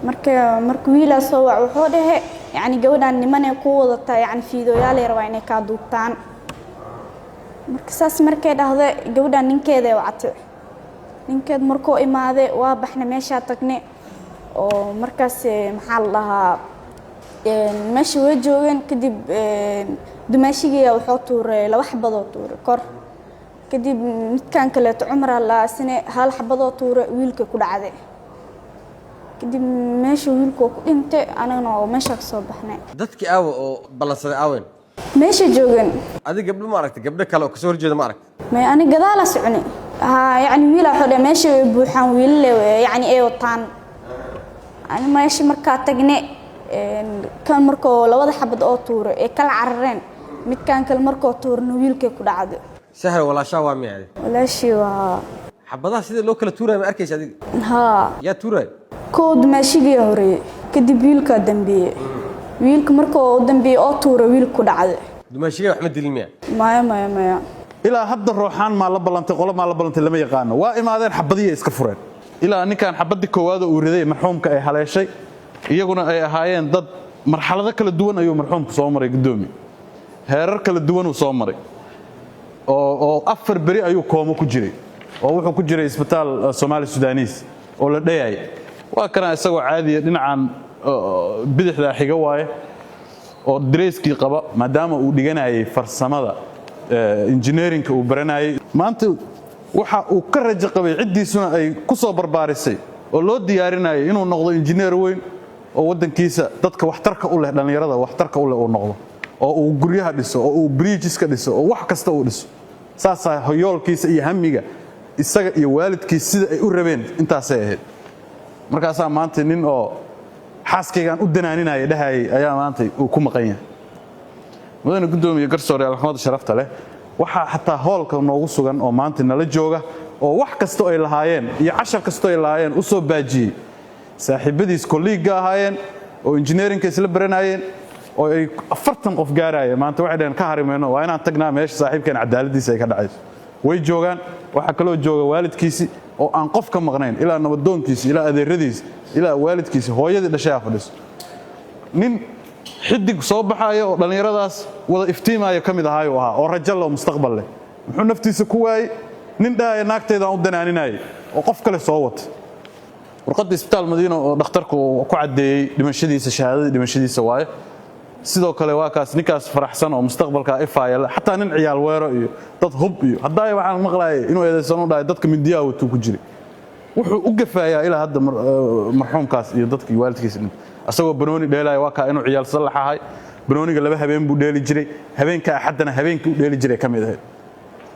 [SPEAKER 3] Marka wiilaa soo wac, wuxuu dhehe yacni gabadhan nimanay ku wadataa, yacni fiidooyaalay rabaa inay kaa duubtaan. Marka saas markay dhahda gabadhan ninkeeday wacatay. Ninkeed markuu imaaday waa baxna, meeshaa tagnay oo markaas maxaa la dhahaa, meesha way joogeen. Kadib dumaashigiiya wuxuu tuuray laba xabadoo tuuray kor. Kadib midkan kaleeto Cumar la asine hal xabadoo tuuray, wiilka ku dhacday. Kadib meesha wiilku ku dhintay, anagana oo meesha ka soo baxnay.
[SPEAKER 1] Dadkii aawa oo ballansaday aawen?
[SPEAKER 3] Meesha joogeen.
[SPEAKER 1] Adi gabdho ma aragtay? Gabdho kale oo kasoo horjeeda ma aragtay?
[SPEAKER 3] May, ani gadaala soconi. Haa, yacni wiilaa wuxuu dhahay meesha way buuxaan wiilale, yacni ay wataan. Ani meesha markaa tagne, kan markoo labada xabad oo tuuray ee kala carareen, midkan kale markoo tuurna wiilkay ku dhacday.
[SPEAKER 1] Sahal walaashaa waa miya adi?
[SPEAKER 3] Walaashii waa.
[SPEAKER 1] Xabadaha sida loo kala tuuraya ma arkaysa adiga?
[SPEAKER 3] Haa.
[SPEAKER 1] Yaa tuuraya?
[SPEAKER 3] Kow dumaashigii horeeyey, kadib wiilkaa dambeeyey. Wiilka markoo u dambeeyey oo tuuray, wiilka ku dhacday.
[SPEAKER 1] Dumaashiga wax ma dilin miya?
[SPEAKER 3] Maya maya maya.
[SPEAKER 6] Ilaa hadda rooxaan maa la ballantay, qolo maa la ballantay, lama yaqaano. Waa imaadeen, xabadihii iska fureen. Ilaa ninkan xabadii koowaad oo uu riday marxuumka ay haleeshay, iyaguna ay ahaayeen dad marxalado kala duwan ayuu marxuumku soo maray, guddoomi, heerar kala duwan uu soo maray oo 4 beri ayuu koomo ku jiray oo wuxuu ku jiray isbitaal Somali Sudanese. Oo la dhayay waa kana isagoo caadiya dhinacan bidixdaa xiga waaye oo dareyskii qaba, maadaama uu dhiganayay farsamada engineeringka uu baranayay. Maanta waxa uu ka rajo qabay, ciddiisuna ay ku soo barbaarisay oo loo diyaarinayay, inuu noqdo injineer weyn oo waddankiisa dadka waxtarka u leh, dhallinyarada waxtarka u leh uu noqdo, oo uu guryaha dhiso, oo uu bridgeska dhiso, oo wax kasta uu dhiso. Saasaa hoyoolkiisa iyo hamiga isaga iyo waalidkiis sida ay u rabeen intaasay ahayd. Markaasaa maanta nin oo xaaskaygaan u danaaninaya dhahayay ayaa maanta uu ku maqan yahay. Mudane guddoomiye, garsoore, alxamada sharafta leh, waxaa xataa hoolka noogu sugan oo maanta nala jooga oo wax kasta ay lahaayeen iyo cashar kastoo ay lahaayeen u soo baajiyey saaxiibadiis colleague-ga ahaayeen oo engineeringka isla baranayeen oo ay 40 qof gaarayeen. Maanta waxay dhaheen, ka hari mayno, waa inaan tagnaa meesha saaxiibkeen cadaaladiisa ay ka dhacayso. Way joogaan. Waxaa kaloo jooga waalidkiisi oo aan qof ka maqnayn, ilaa nabadoonkiisi, ilaa adeeradiisi, ilaa waalidkiisi, hooyadii dhashay aa fadhiso. Nin xidig soo baxaya oo dhallinyaradaas wada iftiimaya ka mid ahaayuu ahaa oo rajo leh oo mustaqbal leh. Muxuu naftiisa ku waayey? Nin dhahaya naagteydaan u danaaninayay oo qof kale soo wata. Warqadda Isbitaal Madiina oo dhakhtarku uu ku caddeeyey dhimashadiisa, shahaadadii dhimashadiisa waaye. Sidoo kale waa kaas ninkaas faraxsan oo mustaqbalka ifaaya. Xataa nin ciyaal weero iyo dad hub iyo haddaa waxaan maqlaayay inuu eedeysan u dhahay dadka mindiyaha watuu ku jiray. Wuxuu u gafayaa ilaa hadda marxuumkaas iyo dadkii waalidkiisa dhintay, asagoo banooni dheelaya. Waa kaa inuu ciyaal sallax ahay. Banooniga laba habeen buu dheeli jiray, habeenka Axaddana habeenkii u dheeli jiray ka mid ahayd.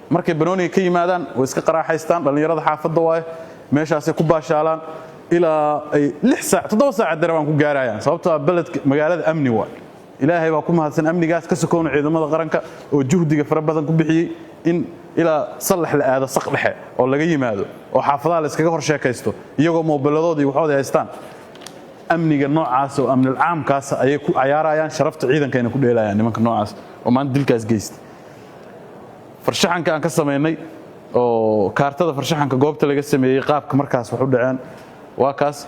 [SPEAKER 6] Markay banooniga ka yimaadaan way iska qaraaxaystaan, dhallinyarada xaafadda waaye, meeshaasay ku baashaalaan ilaa ay 6 saac, 7 saac haddana waan ku gaarayaan, sababtoo ah beledka magaalada amni waay. Ilaahay baa ku mahadsan amnigaas, ka sokowna ciidamada qaranka oo juhdiga fara badan ku bixiyey in ilaa sallax la aado saq dhexe oo laga yimaado oo xaafadaha la iskaga hor sheekaysto iyagoo moobiladoodii waxooda haystaan. Amniga noocaas oo amnil caamkaas ayay ku cayaarayaan, sharafta ciidankayna ku dheelayaan nimanka noocaas oo maanta dilkaas geystay. Farshaxanka aan ka samaynay oo kaartada farshaxanka goobta laga sameeyey, qaabka markaas wax u dhaceen waa kaas.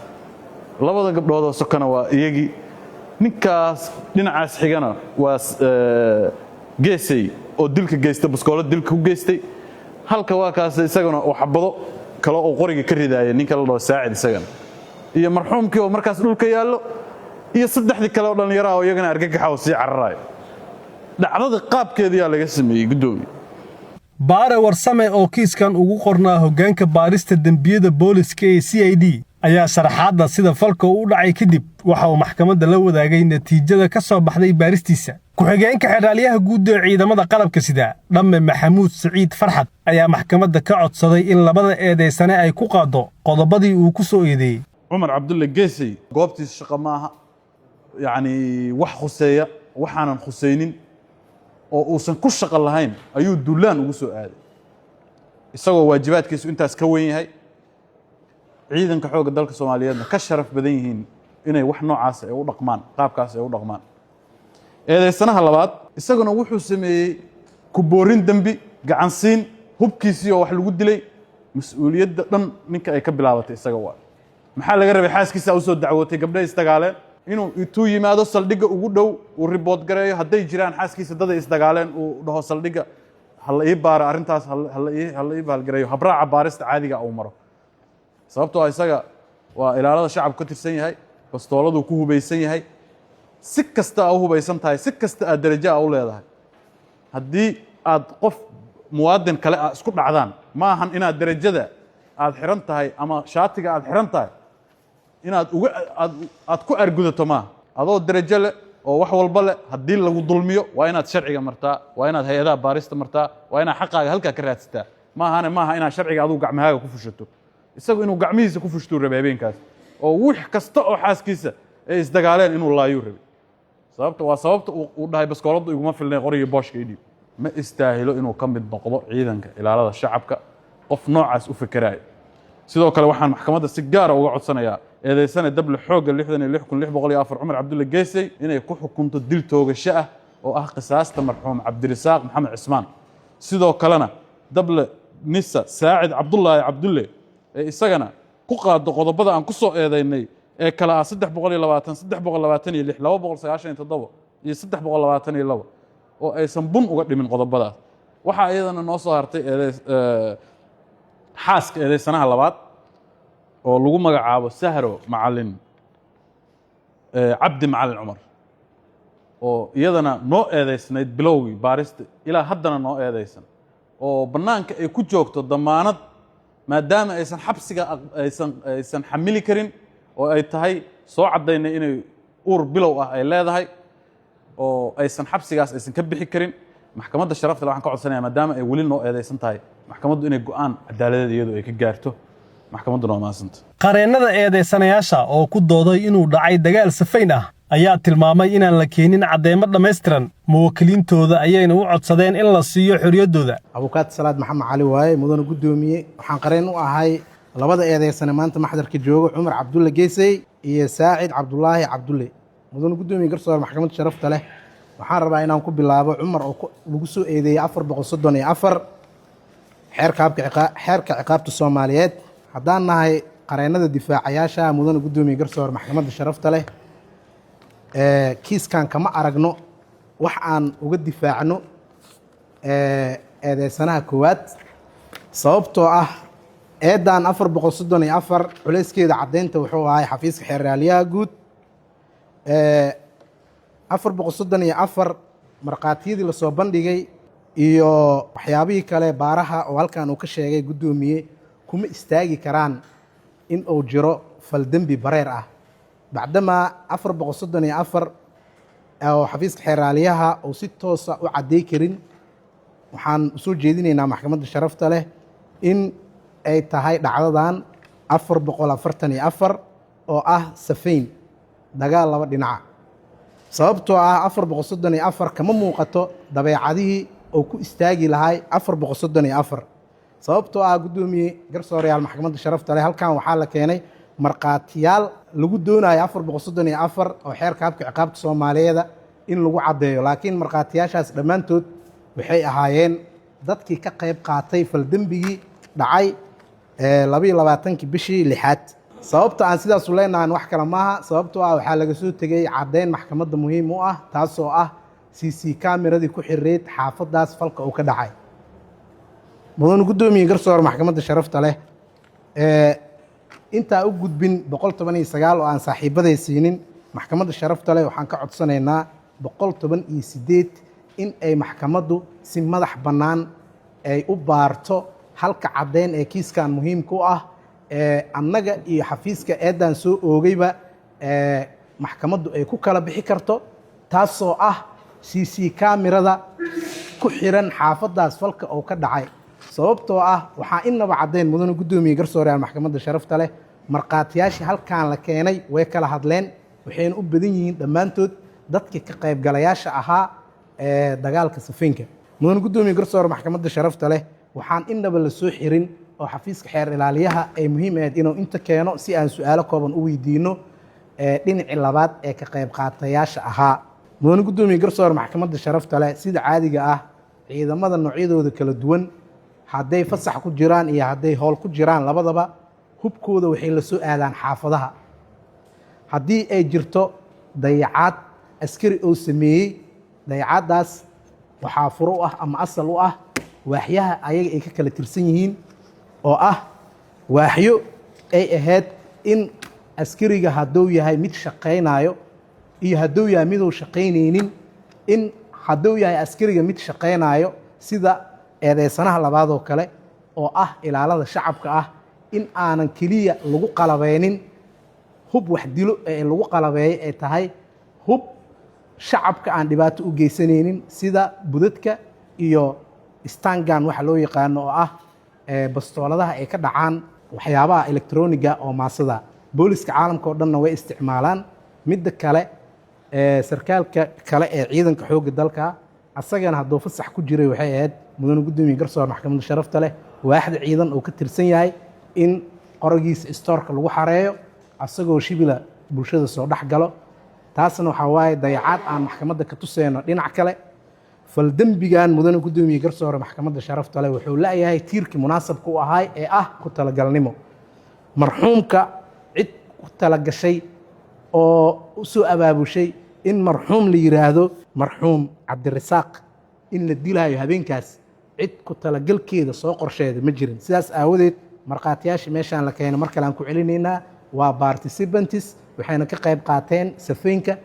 [SPEAKER 6] Labada gabdhood oo sokona waa iyagii. Ninkaas dhinacaas xigana waa Geesay oo dilka geystay, baskoolo dilka ku geystay. Halka waa kaas isaguna uu xabado kale oo qoriga ka ridaayay ninka la dhaho Saacid isagana, iyo marxuumkii oo markaas dhulka yaallo, iyo saddexdii kale oo dhallinyaraha oo iyagana argagaxa oo sii cararayo. Dhacdada qaabkeediyaa laga sameeyey, guddoomiye.
[SPEAKER 8] Baare Warsame oo kiiskan ugu qornaa hoggaanka baarista dembiyada booliska ee CID ayaa sharaxaadda sida falka uu u dhacay kadib waxa uu maxkamadda la wadaagay natiijada ka soo baxday baaristiisa. Ku-xigeenka xeraalyaha guud ee ciidamada qalabka sida, Dhamme Maxamuud Siciid Farxad, ayaa maxkamadda ka codsaday in labada eedaysane ay ku qaaddo qodobadii uu ku soo eedeeyey.
[SPEAKER 6] Cumar Cabdulle Geesay goobtiisa shaqo ma aha, yacni wax khuseeya waxaanan khusaynin oo uusan ku shaqo lahayn ayuu dullaan ugu soo aaday, isagoo waajibaadkiisu intaas ka weyn yahay, ciidanka xoogga dalka Soomaaliyeedna ka sharaf badan yihiin inay wax noocaas ay u dhaqmaan, qaabkaas ay u dhaqmaan. Eedaysanaha labaad isaguna wuxuu sameeyey ku boorin dembi, gacansiin, hubkiisii oo wax lagu dilay. Mas-uuliyadda dhan ninka ay ka bilaabatay isaga waa. Maxaa laga rabay? Xaaskiisa usoo dacwootay, gabdhahay isdagaaleen, inuu intuu yimaado saldhigga ugu dhow uu report gareeyo hadday jiraan xaaskiisa daday isdagaaleen, uu dhaho saldhigga hala ii baaro arrintaas, hala ii baalgareeyo, habraaca baarista caadiga uu maro. Sababtoo ah isaga waa ilaalada shacabku ka tirsan yahay, bastooladuu ku hubaysan yahay. Si kasta aa u hubaysan tahay, si kasta aad darajo a u leedahay, haddii aad qof muwaadin kale a isku dhacdaan, ma ahan inaad darajada aad xiran tahay ama shaatiga aad xiran tahay inaad uga aad ku argudato. Maaha adoo darajo leh oo wax walba leh, haddii lagu dulmiyo waa inaad sharciga martaa, waa inaad hay-adaha baarista martaa, waa inaad xaqaaga halkaa ka raadsataa. Maahane maaha inaad sharciga adugu gacmahaaga ku fushato. Isagu inuu gacmihiisa ku fushtuu rabay habeenkaas, oo wix kasta oo xaaskiisa ay isdagaaleen inuu laayuu rabay. Sababta waa sababta uu dhahay baskooladdu iguma filnay, qorigii booshka ii dhiib. Ma istaahilo inuu ka mid noqdo ciidanka ilaalada shacabka qof noocaas u fekeraayo. Sidoo kale waxaan maxkamadda si gaara uga codsanayaa eedeysane dable xoogga 66604 Cumar Cabdulle Geesey inay ku xukunto dil toogasho ah oo ah qisaasta marxuum Cabdirisaaq Maxamed Cismaan. Sidoo kalena dable nisa Saacid Cabdulaahi Cabdulle ee isagana ku qaado qodobada aan ku soo eedeynay ee kale ah 320, 326, 297 iyo 322, oo aysan bun uga dhimin qodobadaas. Waxaa iyadana noo soo hartay xaaska eedeysanaha labaad. Oo lagu magacaabo Sahro Macalin Cabdi Macalin Cumar, oo iyadana noo eedaysnayd bilowgii baarista ilaa haddana noo eedaysan, oo bannaanka ay ku joogto damaanad maadaama aysan xabsiga aysan xamili karin, oo ay tahay soo caddaynay inay uur bilow ah ay leedahay oo aysan xabsigaas aysan ka bixi karin. Maxkamadda sharafta leh waxaan ka codsanaya, maadaama ay weli noo eedaysan tahay, maxkamaddu inay go'aan cadaaladeed iyadu ay ka gaarto. Maxkamadduna waa mahadsanta.
[SPEAKER 8] Qareennada eedaysanayaasha oo ku dooday inuu dhacay dagaal safayn ah ayaa tilmaamay inaan la keenin cadeymo dhammaystiran. Muwakkiliintooda ayayna u codsadeen in la siiyo xorriyaddooda.
[SPEAKER 12] Abukaat Salaad Maxamed Cali waaye. Mudane guddoomiye, waxaan qareen u ahay labada eedeysane maanta maxdarka jooga, Cumar Cabdulle Geesey iyo Saacid Cabdulaahi Cabdulle. Mudane guddoomiye, garsoor maxkamadda sharafta leh, waxaan rabaa inaan ku bilaabo Cumar oo lagu soo eedeeyey 434 xeerka habka xeerka ciqaabta Soomaaliyeed. Haddaan nahay qareennada difaacayaasha, mudane guddoomiye, garsoor maxkamadda sharafta leh, kiiskan kama aragno wax aan uga difaacno eedeysanaha koowaad, sababtoo ah eedan 434 culeyskeeda caddeynta wuxuu ahay xafiiska xeerraaliyaha guud. 434 markhaatiyadii lasoo bandhigay iyo waxyaabihii kale baaraha oo halkan uu ka sheegay guddoomiye kuma istaagi karaan in uu jiro faldembi bareer ah, bacdamaa 434 oo xafiiska xeerraaliyaha uu si toosa u caddey karin. Waxaan usoo jeedinaynaa maxkamadda sharafta leh in ay tahay dhacdadan 444 oo ah safayn dagaal laba dhinaca, sababtoo ah 434 kama muuqato dabeecadihii oo ku istaagi lahay 434. Sababtoo ah, guddoomiye, garsoorayaal maxkamadda sharafta leh, halkan waxaa la keenay markhaatiyaal lagu doonayo 434 oo xeerka habka ciqaabta Soomaaliyeeda in lagu caddeeyo, laakiin markhaatiyaashaas dhammaantood waxay ahaayeen dadkii ka qayb qaatay faldembigii dhacay 22-kii bishii lixaad. Sababta aan sidaasu leenahan wax kale maaha, sababtoo ah waxaa laga soo tegey caddeyn maxkamadda muhiim u ah, taasoo ah CC kaamiradii ku xireyd xaafaddaas falka uu ka dhacay. Mudane guddoomiye, garsoor maxkamadda sharafta leh, intaa u gudbin 119 oo aan saaxiibaday siinin, maxkamadda sharafta leh waxaan ka codsanaynaa 118 in ay maxkamaddu si madax bannaan ay u baarto halka caddeyn ee kiiskan muhiimka u ah ee annaga iyo xafiiska eedan soo oogayba maxkamaddu ay ku kala bixi karto, taasoo ah CC kamirada ku xiran xaafaddaas falka uu ka dhacay. Sababtoo ah waxaa inaba caddeyn, mudane guddoomiye, garsooreyaal maxkamadda sharafta leh, markhaatiyaashii halkan la keenay way kala hadleen, waxayna u badan yihiin dhammaantood dadkii ka qaybgalayaasha ahaa ee dagaalka safiinka. Mudane guddoomiye, garsoore maxkamadda sharafta leh, waxaan inaba la soo xirin oo xafiiska xeer ilaaliyaha ay muhiim ahayd inuu inta keeno si aan su-aalo kooban u weydiino dhinacii labaad ee ka qayb qaatayaasha ahaa. Mudane guddoomiye, garsoore maxkamadda sharafta leh, sida caadiga ah ciidamada noocyadooda kala duwan hadday fasax ku jiraan iyo hadday howl ku jiraan labadaba, hubkooda waxay la soo aadaan xaafadaha. Haddii ay jirto dayacaad askari oo sameeyey, dayacaaddaas waxaa furo u ah ama asal u ah waaxyaha ayaga ay ka kala tirsan yihiin, oo ah waaxyo ay ahayd in askariga hadduu yahay mid shaqaynayo iyo hadduu yahay miduu shaqaynaynin, in hadduu yahay askariga mid shaqaynayo sida eedeysanaha labaadoo kale oo ah ilaalada shacabka ah, in aanan keliya lagu qalabeynin hub wax dilo ee lagu qalabeeyo ay tahay hub shacabka aan dhibaato u geysanaynin, sida budadka iyo stun gun waxa loo yaqaano, oo ah bastooladaha ay ka dhacaan waxyaabaha electroniga oo maasada. Booliska caalamka oo dhanna way isticmaalaan. Midda kale, sarkaalka kale ee ciidanka xoogga dalka, asagana hadduu fasax ku jiray, waxay ahayd, mudane guddoomiye, garsoor maxkamadda sharafta leh, waaxda ciidan uu ka tirsan yahay in qorogiisa istoorka lagu xareeyo asagoo shibila bulshada soo dhex galo. Taasna waxaa waaye dayacaad aan maxkamadda ka tuseyno. Dhinac kale, faldembigan, mudane guddoomiye, garsoore maxkamadda sharafta leh, wuxuu la-yahay tiirkii munaasabka u ahay ee ah ku talagalnimo. Marxuumka cid ku talagashay oo u soo abaabushay in marxuum la yidhaahdo marxuum Cabdirasaaq in la dilaayo habeenkaas, cid ku talagalkeeda soo qorsheeda ma jirin. Sidaas aawadeed Markhaatiyaasha meeshaan la keeno mar kale aan ku celinaynaa, waa participants, waxayna ka qayb qaateen safeynka.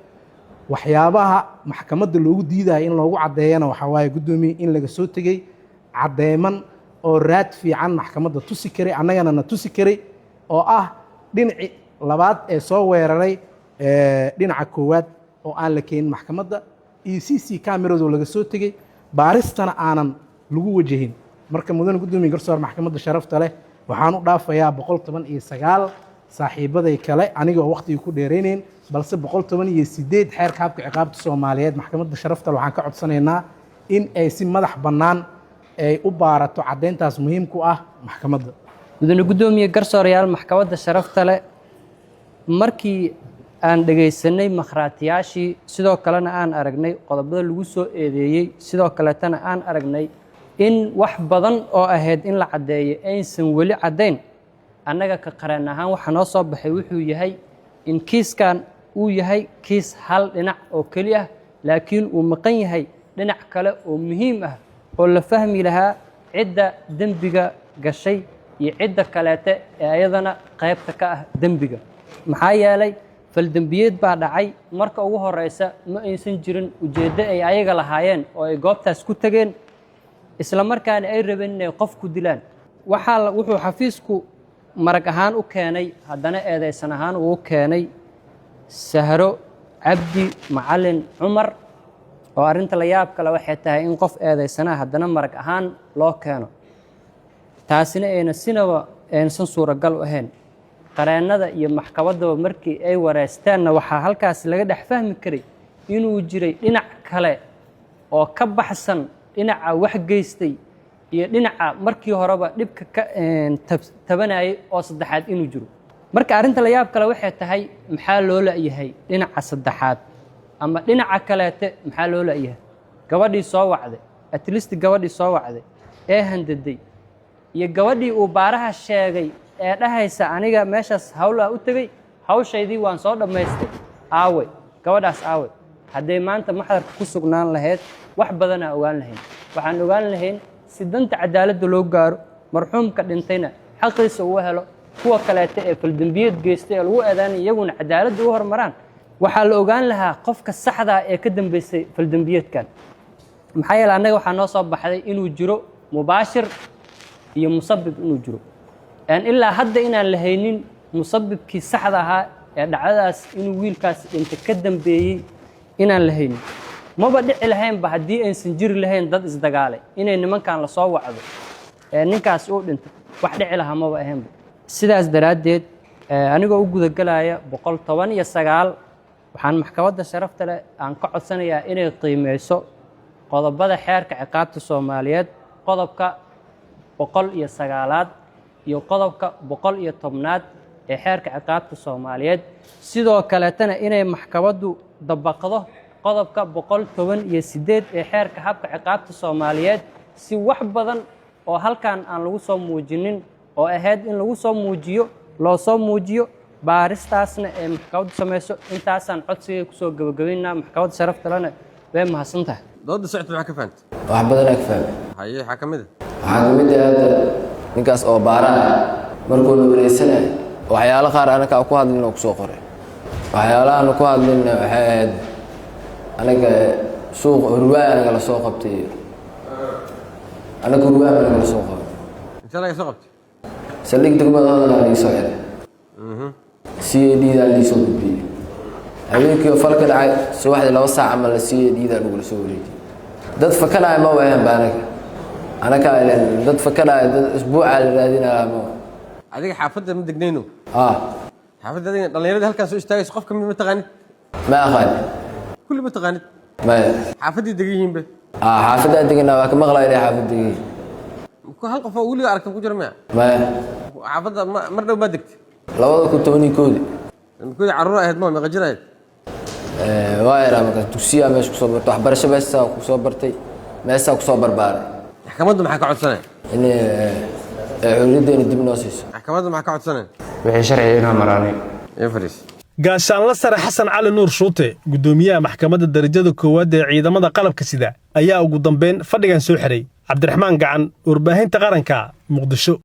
[SPEAKER 12] Waxyaabaha maxkamadda loogu diidaya in loogu caddeeyana waxaa waaye, guddoomiye, in laga soo tegey caddeeman oo raad fiican maxkamadda tusi karay, annagana na tusi karay, oo ah dhinaci labaad ee soo weeraray dhinaca koowaad oo aan la keenin maxkamadda, iyo CC camerado laga soo tegey, baaristana aanan lagu wajahin. Marka, mudane guddoomiye, garsoor, maxkamadda sharafta leh, waxaan u dhaafayaa 119 saaxiibaday kale anigoo waqtigii ku dheeraynayn, balse 118 xeerka habka ciqaabta Soomaaliyeed, maxkamadda sharafta leh waxaan ka codsanaynaa in ay si madax bannaan ay u baarato caddeyntaas muhiim ku ah maxkamadda.
[SPEAKER 11] Mudane guddoomiye, garsoorayaal, maxkamadda sharafta leh, markii aan dhegaysanay makhraatiyaashii, sidoo kalena aan aragnay qodobada lagu soo eedeeyey, sidoo kaleetana aan aragnay in wax badan oo ahayd in la caddeeyo aysan weli caddayn, annaga ka qareen ahaan waxaa noo soo baxay wuxuu yahay in kiiskan uu yahay kiis hal dhinac oo keli ah, laakiin uu maqan yahay dhinac kale oo muhiim ah oo la fahmi lahaa cidda dembiga gashay iyo cidda kaleete ee ayadana qaybta ka ah dembiga. Maxaa yeelay, faldembiyeed baa dhacay. Marka ugu horeysa ma aysan jirin ujeeddo ay ayaga lahaayeen oo ay goobtaas ku tegeen, isla markaana ay rabeen inay qof ku dilaan. Waxaa wuxuu xafiisku marag ahaan u keenay, haddana eedeysan ahaan uu u keenay, Sahro Cabdi Macalin Cumar, oo arrinta la yaab kale waxay tahay in qof eedeysanaa haddana marag ahaan loo keeno, taasina ayna sinaba aysan suuragal u ahayn. Qareennada iyo maxkamaddaba markii ay wareysteenna, waxaa halkaas laga dhex fahmi karay inuu jiray dhinac kale oo ka baxsan dhinaca wax geystay iyo dhinaca markii horeba dhibka ka tabanayay oo saddexaad inuu jiro. Marka arrinta la yaab kale waxay tahay, maxaa loo la'yahay dhinaca saddexaad ama dhinaca kaleete? Maxaa loo la'yahay gabadhii soo wacday, at least gabadhii soo wacday ee handaday, iyo gabadhii uu baaraha sheegay ee dhahaysa, "Aniga meeshaas hawlaa u tegey, hawshaydii waan soo dhammaystay"? Aaway gabadhaas? Aaway? Hadday maanta maxdarka ku sugnaan lahayd, wax badanaa ogaan lahayn. Waxaan ogaan lahayn si danta cadaaladda loo gaaro, marxuumka dhintayna xaqiisa uu helo, kuwa kaleeta ee faldembiyeed geystay ee lagu eedaanay iyaguna cadaaladda u hormaraan. Waxaa la ogaan lahaa qofka saxdaa ee ka dambeysay faldembiyeedkan. Maxaa yeele, annaga waxaa noo soo baxday inuu jiro mubaashir iyo musabib inuu jiro, ilaa hadda inaan la haynin musabibkii saxda ahaa ee dhacdadaas inuu wiilkaas dhinta ka dambeeyey inaan la haynin. Maba dhici lahaynba haddii aysan jiri lahayn dad isdagaalay inay nimankan lasoo wacdo ee ninkaas uu dhintay, wax dhici lahaa maba ahaynba. Sidaas daraaddeed, anigoo u gudagelaya 119, waxaan maxkamadda sharafta leh aan ka codsanayaa inay qiimeyso qodobada xeerka ciqaabta Soomaaliyeed, qodobka 109aad iyo qodobka 110aad ee xeerka ciqaabta Soomaaliyeed, sidoo kaleetana inay maxkamaddu dabaqdo qodobka 118 ee xeerka habka ciqaabta Soomaaliyeed, si wax badan oo halkan aan lagu soo muujinin oo ahayd in lagu soo muujiyo loo soo muujiyo, baaristaasna ee maxkamaddu samayso. Intaasaan codsigay kusoo gebagabaynaa. Maxkamadda sharafta lena way mahadsan tahay.
[SPEAKER 1] Dooda socota maxaa ka fahantay?
[SPEAKER 7] Wax badanaa ka fahmay.
[SPEAKER 1] Haye, waxaa ka mid a?
[SPEAKER 7] Waxaa ka mid ah, hadda ninkaas oo baaraha markuu na wareysanaya, waxyaalo qaar anaka ku hadlin oo kusoo qoray. Waxyaalaha ku hadlinna waxay ahayd anaga suuqa Hurwaay anaga la soo qabtay iyo anaga Hurwaay anaga la soo qabay.
[SPEAKER 1] Intee laga soo qabtay?
[SPEAKER 7] Saldhig degmada Hodan lii soo xiray, CID daa lii soo gudbiyey. Habeenkii oo falka dhacay, subaxdii 2 saac camal CID daa nagula soo wareejiyey. Dad fakanaya ma wahan ba anaga ilen dad fakanaya, dad isbuucaa la raadinaya ma.
[SPEAKER 1] Adiga xaafadda ma degnayno?
[SPEAKER 7] Ah.
[SPEAKER 1] Xaafadda adiga dhallinyaradii halkaan soo istaagayso qof ka mid ma taqaanid?
[SPEAKER 7] Ma aqaan.
[SPEAKER 1] Kulli ma taqaanid?
[SPEAKER 7] Maya.
[SPEAKER 1] Xaafaddii degan yihiinbe?
[SPEAKER 7] Ah, xaafaddaa deganaa, waa ka maqlaa inay xaafad degan yihiin.
[SPEAKER 1] Hal qof oo weliga aragtan ku jira maya?
[SPEAKER 7] Maya.
[SPEAKER 1] Xaafadda mar dhow maa degtay?
[SPEAKER 7] 2011-dii.
[SPEAKER 1] Koodii carruur ahayd, ma meeqa jir ahayd?
[SPEAKER 7] Waa yaraa markaas, dugsiyaa meesha kusoo bartay, waxbarasho meeshaa kusoo bartay, meeshaa kusoo barbaaray.
[SPEAKER 1] Maxkamadda maxaa ka codsanaya?
[SPEAKER 7] In xorriyaddeena dib noo siiso.
[SPEAKER 1] Maxkamadda maxaa ka codsanaya?
[SPEAKER 9] Wixii sharciga inaa maraanay.
[SPEAKER 1] Iyo fadhiis.
[SPEAKER 8] Gaashaanla sare Xasan Cali Nuur Shuute, guddoomiyaha maxkamadda darajada koowaad ee ciidamada qalabka sida, ayaa ugu dambeyn fadhigan soo xiray. Cabdiraxmaan Gacan, warbaahinta qaranka, Muqdisho.